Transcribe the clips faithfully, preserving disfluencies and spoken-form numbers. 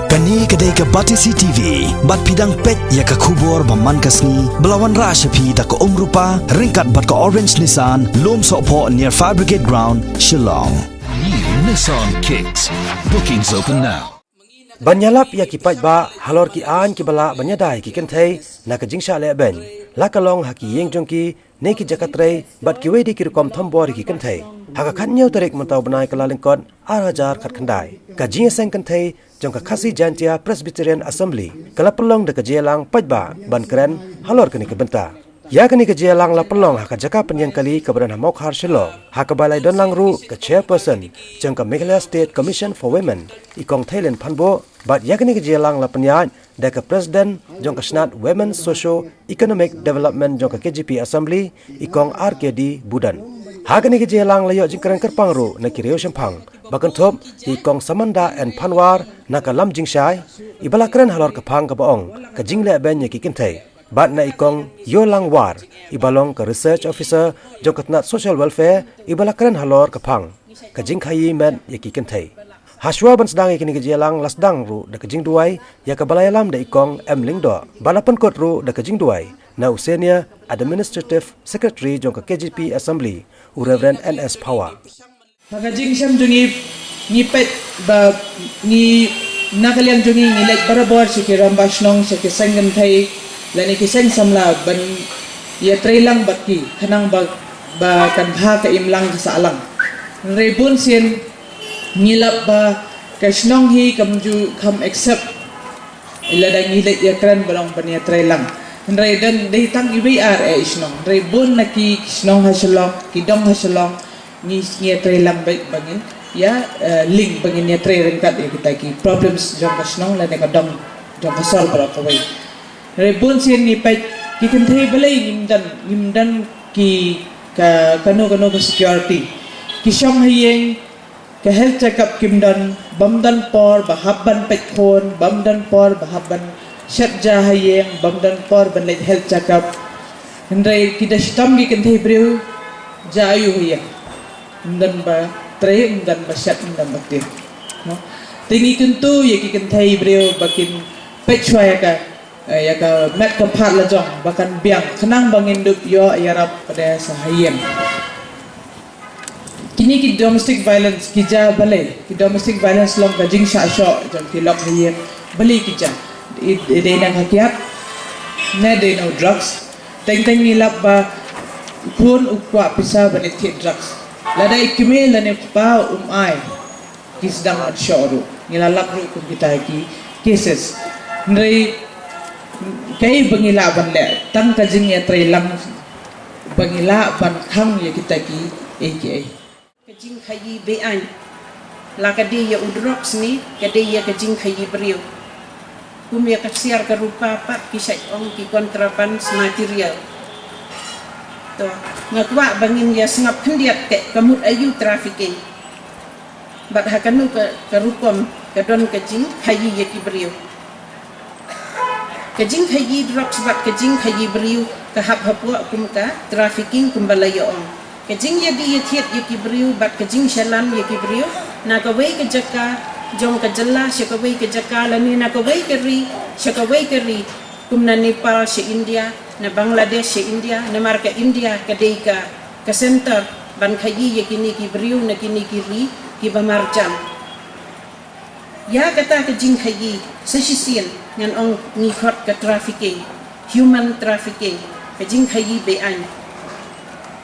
Kane ka dei ka Batesi T V, bad phi dang peit ïa ka khubor ba man ka sngi, ba la wanrah sha phi da ka Umrupa, ryngkat bad ka Orange Nissan, Lumsohphoh near Fire Brigade Ground, Shillong. New Nissan Kicks. Bookings open now. Ban ïalap ïa ki paidbah halor ki aiñ kiba lah ban ïada ïa ki kynthei na ka jingshah lehbeiñ, la ka long ha ki ïing jong ki, ne ki jaka trei, bad kiwei de ki rukom thombor ïa ki kynthei. Ha ka khathynñiew tarik mynta u bnai Kyllalyngkot, ar hajar khatkhyndai, ka jingïaseng kynthei jong ka Khasi Jaintia Presbyterian Assembly ka la pynlong da ka jingïalang paidbah ban kren halor kane ka bynta. Ïa kane ka jingïalang la pynlong ha ka jaka pynïeng kali kaba don ha Mawkhar, Shillong, ha kaba la ïadonlang ruh ka chairperson jong ka Meghalaya State Commission for Women, i Kong Theilin Phanbuh, bad ïa kane ka jingïalang la pynïaid da ka President jong ka Shnat Women Socio Economic Development jong ka K J P Assembly, i Kong R K D Budon. Ha kane ka jingïalang la ïoh jingkren kyrpang ruh na ki riewshemphang, ba kynthup ïa i Kong Samanda N Phanwar na ka Lam Jingshai, iba la kren halor ka phang kaba ong ka jinglehbeiñ ïa ki kynthei. Bad na i Kong Ïolang War, iba long ka Research Officer jong ka tnat Social Welfare, iba la kren halor ka phang ka jingkhaïi met ïa ki kynthei. Hashwa ban sdang ïa kane ka jingïalang la sdang ruh da ka jingduwai ïa kaba la ïalam da i Kong M Lyngdoh, bad la pynkut ruh da ka jingduwai na u Senior Administrative Secretary jong ka K J P Assembly, u Reverend N S Phawa. Ha ka jingshem jong ngi, ngi peit ba ngi, na ka liang jong ngi, ngi leit barabor sha ki rangbah shnong, sha ki seng kynthei lane ki seng samla ban ïatreilang bad ki, khnang ba, ba kan bha ka imlang ka sahlang. Hynrei bun sien ngi lap ba ka shnong hi kam ju, kam accept lada ngi leit ïakren ba long ban ïatreilang. Hynrei don, dei tang iwei ar eh i shnong. Hynrei bun na ki shnong ha Shillong, ki dong ha Shillong, ngi, ngi ïatreilang beit ba ngin ïa, eh, link ba ngin ïatrei ryngkat ïa kita ki problems jong ka shnong lane ka dong jong ka sor baroh kawei. Hynrei bun sien ngi peit ki kynthei balei ngim don, ngim don ki ka, kano kano ka security. Ki shong ha ïing, ka health checkup kim don, bym don por ba hap ban peit khun, bym don por ba hap ban shet ja ha ïing, bym don por ban leit health checkup. Hynrei ki da shitom ki kynthei briew, ja aiu ha ïing. Ym don ba trei, ym don ba shet, ym don ba tip. No? Te ngi kyntu ïa ki kynthei briew ba kin peit shuwa ïa ka, eh, ïa ka met ka phad la jong, ba kan biang, khnang ba ngin dup ïoh ïarap pat de sha ha ïing. Kine ki domestic violence ki jia balei? Ki domestic violence long ka jingshah shoh jong ki lok ha ïing. Balei ki jia? I, i dei na ka kiad, ne dei na u drugs. Teng teng ngi lap ba khun u kwah pisa ban ïa thied drugs. Lada i kmie lane u kpa um ai, ki sdang ban shoh ruh. Ngi la lap ruh kum kita ki cases. Hynrei kaei ba ngi lah ban leh, tang ka jingïatreilang ba ngi lah ban khang ïa kita kiei kiei. Ka jingkhaïi be-aiñ, la ka dei ïa u drugs ne ka dei ïa ka jingkhaïi briew. Kum ïa ka ksiar ka rupa pat ki shait ong ki contraband material. To, nga kwah ba ngin ïa sngap khyndiat ka, ka mut aiu trafficking. Bad ha kano ka, ka rukom ka don ka jingkhaïi ïa ki briew. Ka jingkhaïi drugs bad ka jingkhaïi briew ka hap hapoh kum ka trafficking kumba la ïa ong. Ka jingïadie ïathied ïa ki briew bad ka jingshalan ïa ki briew na kawei ka jaka jong ka jylla sha kawei ka jaka lane na kawei ka ri sha kawei ka ri, kum na Nepal sha India, na Bangladesh sha India, namar ka India ka dei ka, ka center ban khaïi ïa kine ki briew na kine ki ri kiba marjan. Ïa kata ka jingkhaïi, sa shisien ngan ong ngi khot ka trafficking, human trafficking, ka jingkhaïi be-aiñ.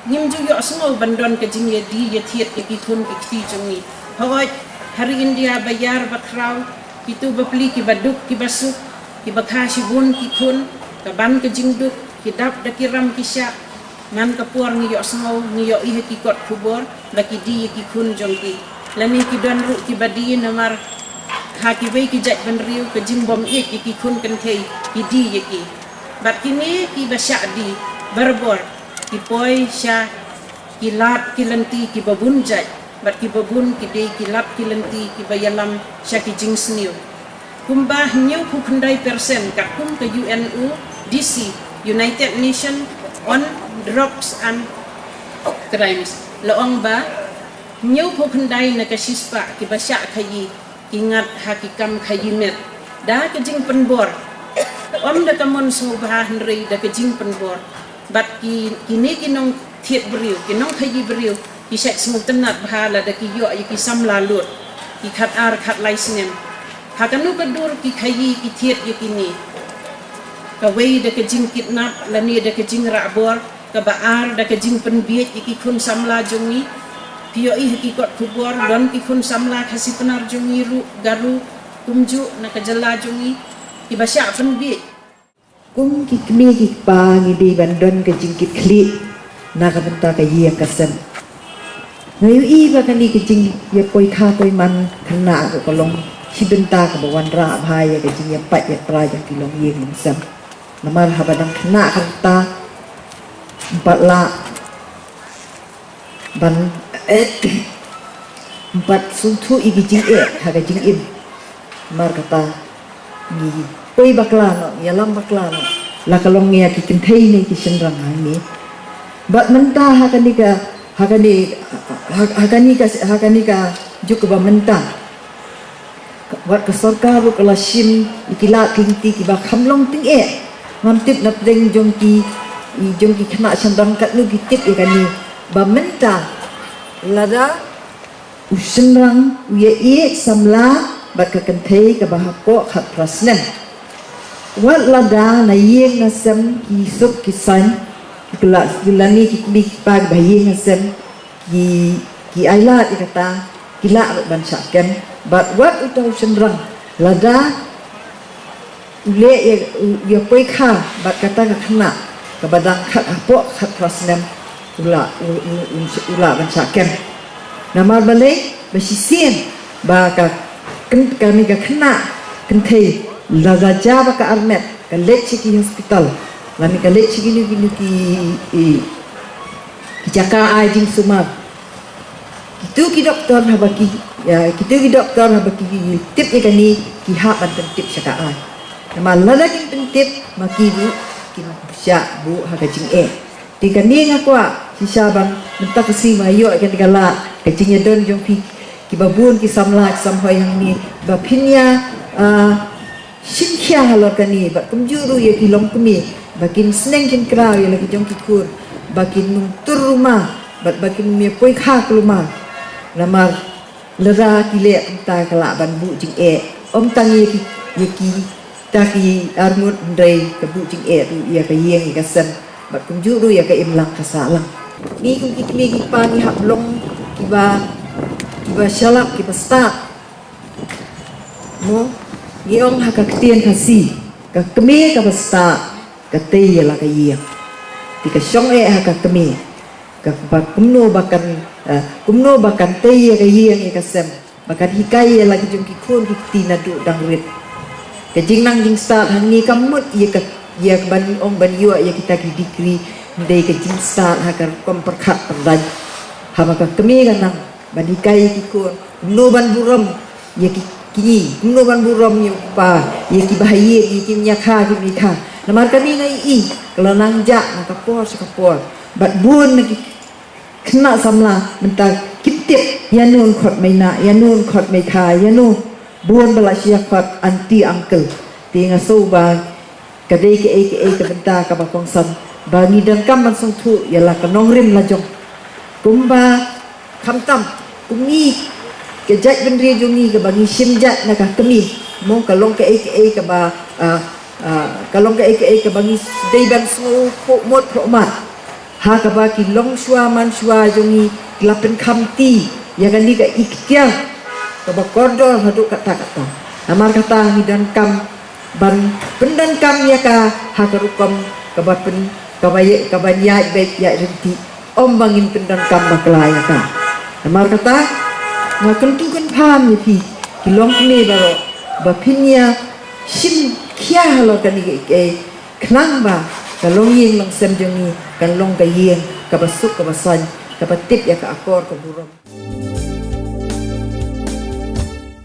Ngim ju ïohsngew ban don ka jingïadie ïathied ïa ki khun ki kti jong ngi. Hooid, ha ri India ba ïar ba khraw, kito bapli kiba duk kiba suk, kiba kha shibun ki khun, ka ban ka jingduk, ki dap da ki ram ki shah, man ka por ngi ïohsngew, ngi ïohi ha ki kot khubor ba ki die ïa ki khun jong ki. Lane ki don ruh kiba die namar ha kiwei ki jaitbynriew ka jingbym ïeit ïa ki khun kynthei ki die ïa ki. Bad kine kiba shah die barabor ki poi sha ki lad ki lynti kiba bun jait bad kiba bun ki dei ki lad ki lynti kiba ïalam sha ki jingsniew. Kumba hynñiewphew khyndai percent katkum ka U N O D C, United Nations on Drugs and Crimes, la ong ba hynñiewphew khyndai na ka shispah kiba shah khaïi ki ngat ha ki kam khaïi met. Da ka jingpynbor. Ym da ka mon sngewbha hynrei da ka jingpynbor. Bad ki, kine ki nongthied briew, ki nongkhaii briew, ki shait sngewtynnad bha lada ki ïoh ïa ki samla lut, ki khatar khatlai snem. Ha kano ka dur ki khaii ki thied ïa kine. Kawei da ka jingkidnap lane da ka jingrah bor, kaba ar da ka jingpynbieit ïa ki khun samla jong ngi. Phi ïohi ha ki kot khubor, don ki khun samla Khasi Pnar jong ngi ruh, Garo, kumjuh na ka jylla jong ngi, kiba shah pynbieit. Kum ki kmie ki kpa ngi dei ban don ka jingkitkhlieh na ka bynta ka ïing ka sem. Nga ïohi ba kane ka jingïapoikha poiman khynnah ruh ka long shi bynta kaba wanrah bha ïa ka jingïapait ïapra jong ki longïing longsem. Namar haba dang khynnah kata ym pat lah ban, eh, ym pat sngewthuh ïa ki jingeh ha ka jingim. Namar kata ngi poi bakla noh, ngi ïalam bakla noh. La ka long ïa ki kynthei ne ki shynrang hangne. Bad mynta ha kane ka, ha kane, ha, ha kane ka, ha kane ka juk kaba mynta. Wat ka sorkar ruh ka la shim ïa ki lad ki lynti kiba kham long tyngeh. Ngam tip na pdeng jong ki, jong ki khynnah shynrang katno ki tip ïa kane. Ba mynta lada u shynrang u ïaieit samla bad ka kynthei kaba hapoh khatphra snem. Wat lada na ïing na sem ki suk ki saiñ, ki la, ki lane ki kmie ki kpa kiba ha ïing ha sem, ki, ki ailad ïa kata, ki lah ruh ban shah kem. Bad wat uta u shynrang lada u leh ïa, u ïapoikha bad kata ka khynnah kaba dang khat hapoh khatphra snem, u lah, u, u, u, u lah ban shah kem. Namar balei? Ba shisien ba ka kyn-, kane ka khynnah kynthei lada jia ba ka armet, ka leit sha ki hospital lane ka leit sha kino kino ki, i, ki jaka ai jingsumar. Kito ki doktor haba ki, ïa, kito ki doktor haba ki tip ïa kane, ki hap ban pyntip sha ka aiñ. Namar lada kim pyntip, ma ki ruh kim shah buh ha ka jingeh. Te kane nga kwah shisha ban mynta ka sngi ma ïoh ïa kane ka lad, ka jingïadon jong phi kiba bun ki samla ki samhoi hangne, ba phin ïa, ah, shim khia halor kane, bad kumjuh ruh ïa ki longkmie, ba kin sneng kin kraw ïa la ki jong ki khun, ba kin ym tur rumah, bad ba kin ym ïapoikha kulmar. Namar lada ki leh kumta ka lah ban buh jingeh, ym tang ïa ki, ïa kita ki arngut hynrei ka buh jingeh ruh ïa ka ïing ïa ka sem, bad kumjuh ruh ïa ka imlang ka sahlang. Ngi kum ki kmie ki kpa ngi hap long kiba, kiba shalap, kiba stad. Mo, ngi ong ha ka ktien Khasi, ka kmie kaba stad ka tei ïa la ka ïing. Te ka shong eh ha ka kmie, kaba kumno ba kan, eh, kumno ba kan tei ïa ka ïing ïa ka sem, ba kan hikai ïa la ki jong ki khun ki kti naduh dang rit. Ka jingnang jingstad hangne kam mut ïa ka, ïa ka ban ong ban ïoh ïa kita ki degree, hynrei ka jingstad ha ka rukom pyrkhat pyrdaiñ. Haba ka kmie ka nang ban hikai ïa ki khun kumno ban burom ïa ki, ki, kumno ban burom ïa u kpa, ïa kiba ha ïing, ïa ki meiñ kha, ki meiñ kha. Namar kane nga ïohi ka la nang jah na ka por sha ka por. Bad bun na ki khynnah samla mynta kim tip ïano khot meiñ nah, ïano khot meiñ kha, ïano, bun ba la shu ïa khot aunty uncle. Te nga sngew ba ka dei kaei kaei ka bynta kaba kongsan ba ngi donkam ban sngewthuh ïa la ka nongrim lajong. Kumba khamtam kum ngi, ka jaitbynriew jong ngi kaba ngi shim jait na ka kmie, mo, ka long kaei kaei kaba, ah, ah, ka long kaei kaei kaba ngi dei ban sngew phuh mut phuh mad. Ha kaba ki longshuwa manshuwa jong ngi ki la pynkham ti ïa kane ka ikhtiar kaba kordor haduh katta katta. Namar kata ngi donkam ban pyndonkam ïa ka ha ka rukom kaba pyn, kaba ïa, kaba ïaid beit ïaid ryntih, ym ba ngin pyndonkam bakla ïa ka. Namar kata nga kyntu kynpham ïa phi ki longkmie baroh ba phin ïa shim khia halor kane kaei kaei, khnang ba ka longïing longsem jong ngi kan long ka ïing kaba suk kaba saiñ, kaba tip ïa ka akor ka burom.